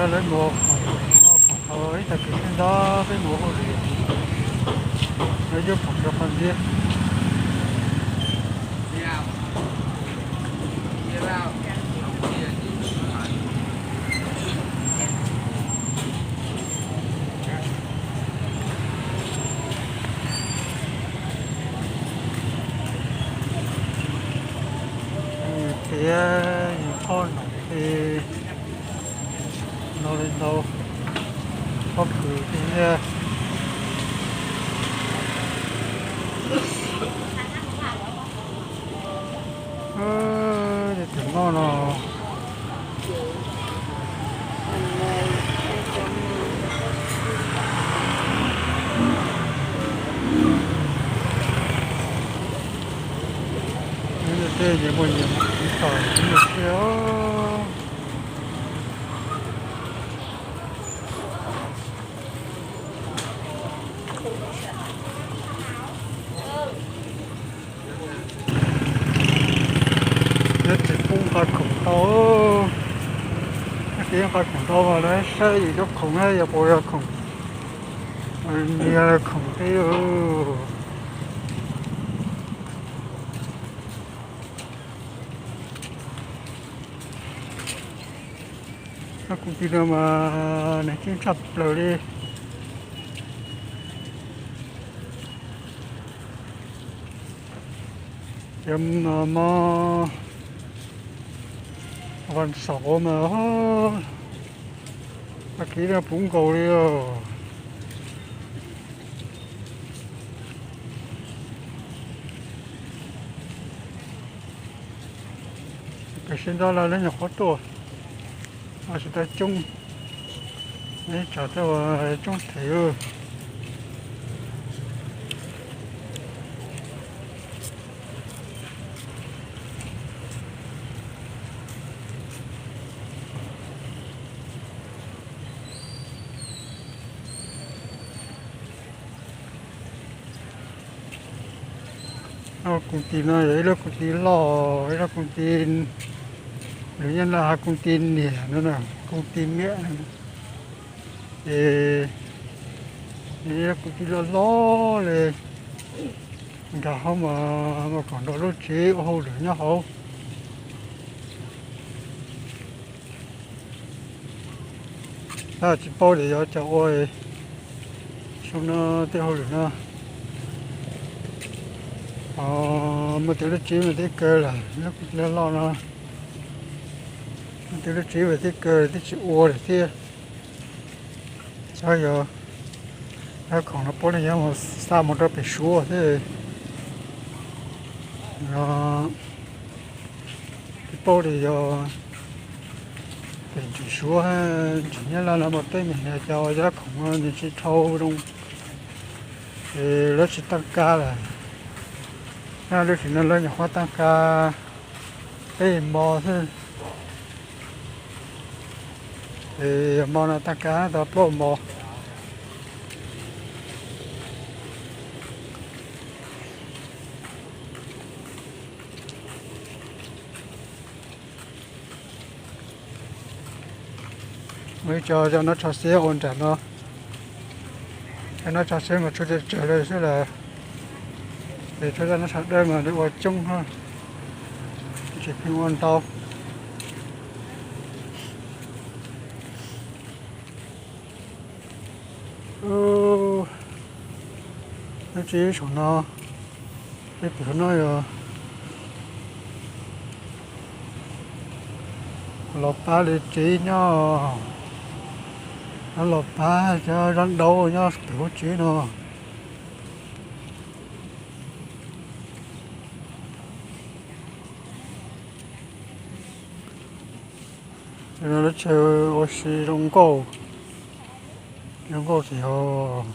Lawv mus khoom, khoom tau ib tag kis sib ntab peb mus hauj lwm, lawv yuav khoom rau qhov ntxiv. Thiab yus qhov no, no li ntau, pob kws thiab. Tus no no, tej nyias muaj nyias txom nyem siab. Nyob tsis pub nqa khoom tau, nyob tsis nqa khoom tau mas lawv saib yus cov khoom na, yog puas yog khoom, yog khoom tej. Lub koom tij no mas nws ceeb tshaj plaws li. Cov no mas vas xaum mas tag kis no puv nkaus li os. Kws sib nrab lawv nyuam qhuav tuaj, tsis tau coob, ib tsam tuaj coob thiab. Lub koom tij no yog ib lub koom tij loj, ib lub koom tij, lawv yeej lam has koom tij niam no, koom tij miam. Ces ib lub koom tij loj loj li, nram hauv mas mas kom nrog lub tsev ua hauj lwm nyob hauv. Tab tsis paub tias yuav cov ua xyoo no tej hauj lwm no. Muaj tej lub tsev mas twb kawg lawm, lub loj loj no, muaj tej lub tsev mas twb kawg twb tsis ua lawm thiab. Xyov yog, yog khoom no puav leej yuav mus xa mus rau pem Suav thiab. Tsis paub li yog pem ntsis Suav ntsis Nyab Laj no mas tej me nyuam cov yab khoom no nws tsis dhau zoo, es lawv tsis tag kab lawm. Lub sim no lawv nyuam qhuav tag kab peb hmo xwb, es hmo no tag kab tau plaub hmo. Muaj ib co zaj nab tsho xiab ua nram no, zaj nab tsho xiab mas tshuav tsawg tsawg li xwb lawm, es tshuav zaj nab tsho dawb mas lawv ua coob, tsis pheej ua ntau. Lub tsev saum no, peb pem hauv no yog los pab li tsev nyob, los pab cov zaj daub nyob pem hauv tsev no. Lub tsev ua si zoo nkauj, zoo nkauj tiag.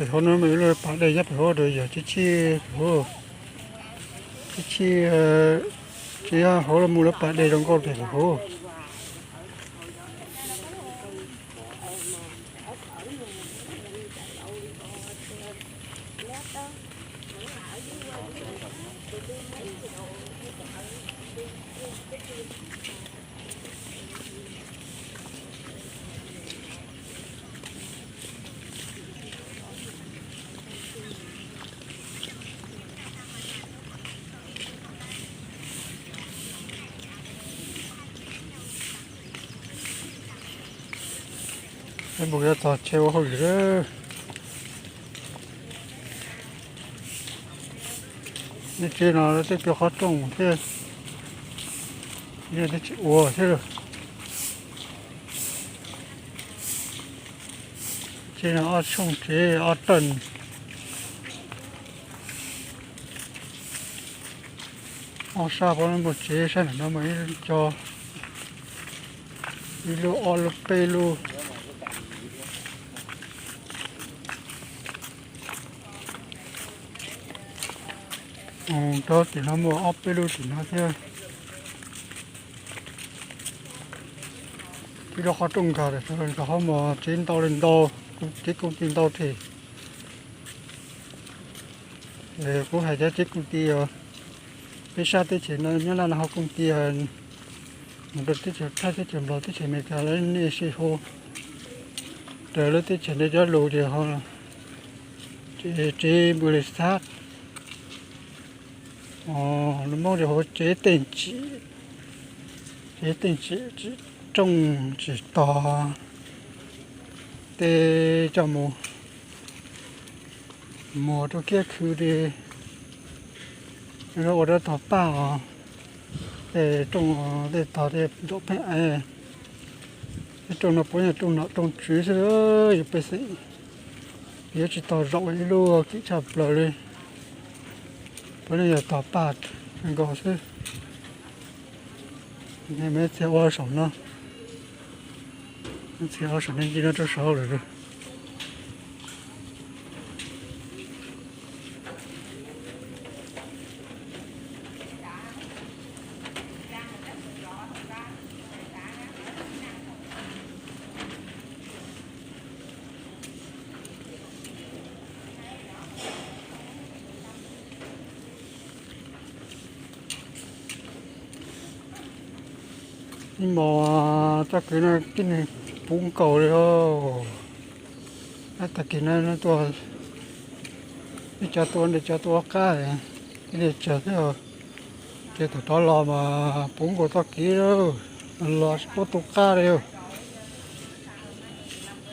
Pem hauv no mas ib lub pas dej nyob pem hauv rau yog tib chij pem hauv, tib chij, tsis yog hauv los mus lawv pas dej zoo nkauj pem hauv. Peb mus yuav txog tsev ua hauj lwm. Nej tsev no tej peb qhov rooj thiab, nej tsis ua thiab. Tsev no ob tshooj tsev ob tawm, ob sab puab muaj tsev, sab ntawm no mas ib co, ib lub ob lub peb lub. Rau tim no muaj ob peb lub tim no thiab. Ib lub qhov rooj nkag rau hauv mas tsev ntau li ntau, tsev koom tij ntau thiab. Kuv hais cov tsev koom tij os, peb sab teb chaws no nyob Nyab Laj no ho koom tij mus rau teb chaws Thaib, teb chaws Nplog, teb chaws Amelikas lawv nej sij hu raws lub teb chaws nej cov lus ces ho tsev npws li xab. Lus Hmoob ces hu tsev teej tsim, tsev teej tsim, tsim rooj tsim tog tej coj mus muag rau kiab khw li, ua rau tog paj os. Tej rooj tej tog tej nraum pheej ev, tej rooj no puav yog rooj nom rooj tswv xwb, yus pej xeem yuav tsis tau zaum ib lub kim tshaj plaws li. Puav leej yog tog paj nkaus xwb. Meb txhia ua saum no, txhia ua saum no, ncig no rau saud lawm. Ib hmos txoj kev no tib neeg puv nkaus li os. Tag kis no tuaj, ib co tuaj ua ntej, co tuaj ua qab, ib leeg tsawg xwb. Ces thaum rov los mas puv nkaus txoj kev, los tsis paub tu qab li.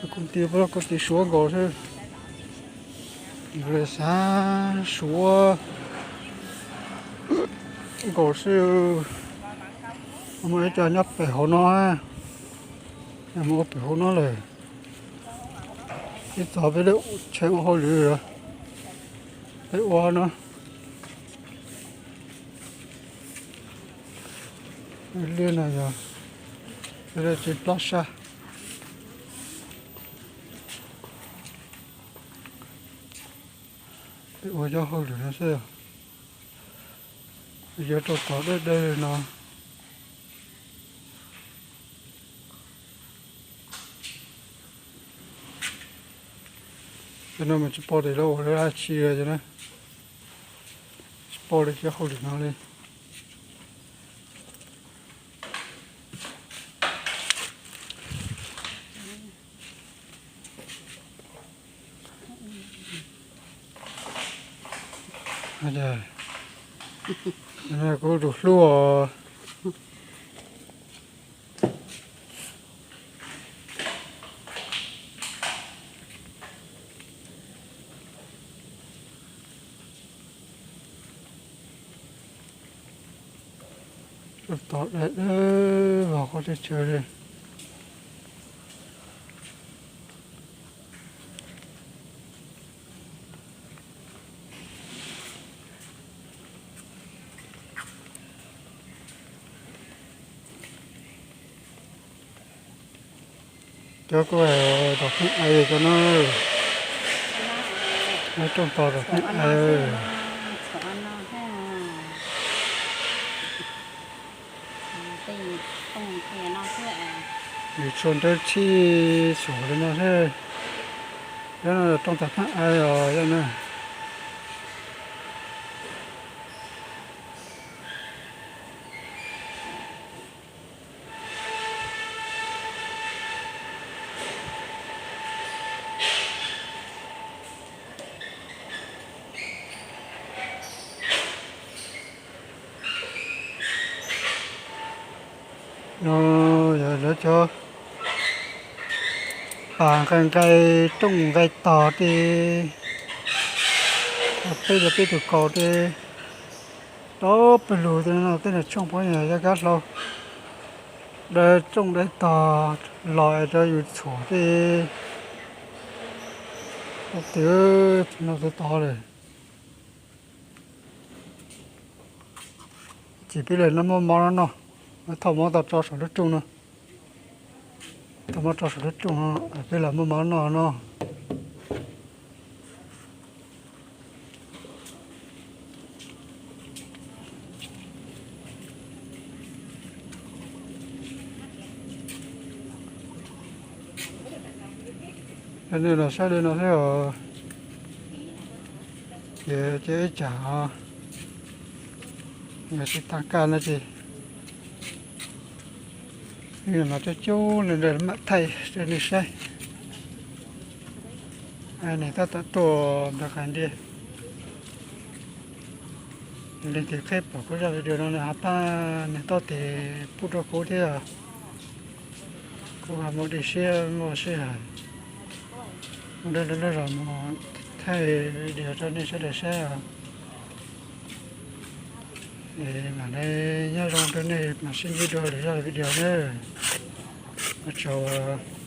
Koom tij, koom tij Suav nkaus xwb. Li xav Suav nkaus xwb. Muaj ib co nyob pem hauv no, mus ua pem hauv no lawm. Ib txog peb lub tsev ua hauj lwm, peb ua no. Liaj no yog tsev plab sab. Peb ua cov hauj lwm no xwb, yuav rau tog dawb dawb no. Cov no mas tsis paub tias lawv ua lawv dab tsi li cov no, tsis paub li cov hauj lwm no li. Kuv tus hlub os. Tog dawb dawb vog qhov teb chaws li. Cov kuj tom pheej ais cov no. Rooj tos tom pheej aw. Yus tshua nrab tshij xum li no thiab. Yog no rooj tos pheej aw os yog na. No yog lawv cov pas nqaij nqaij rooj nqaij tog ces peb cov peb tus kaus ces tau pawg lug tej no tej no tshooj phooj ywg yog kab hlau dawb rooj dawb tog los es rau yus txhuam tej. Ub twb no twb tod lawm. Ces peb lawv no muaj mov no noj, thauj mov tau tso saum lub rooj no. Thauj mov tso saum lub rooj no, peb lawv muaj mov noj no. Cov neeg los saib li no xwb os. Ces ib tsam yog tsis tag kaj no ces mam cub cub mam thaij rau nej saib. Nws tab tom tuaj ntawd qhov ntiag. Leej twg qheb pom kuv zaj video no nws ho pab nias taub tes pub rau kuv thiab. Kuv ho muaj dej siab muaj sij hawm mus dab lub zos mus thaij video rau nej sawv daws saib os. Es mam li nyob zoo rau nej, mam sib ntsib dua lwm zaj video na. Ua tsaug.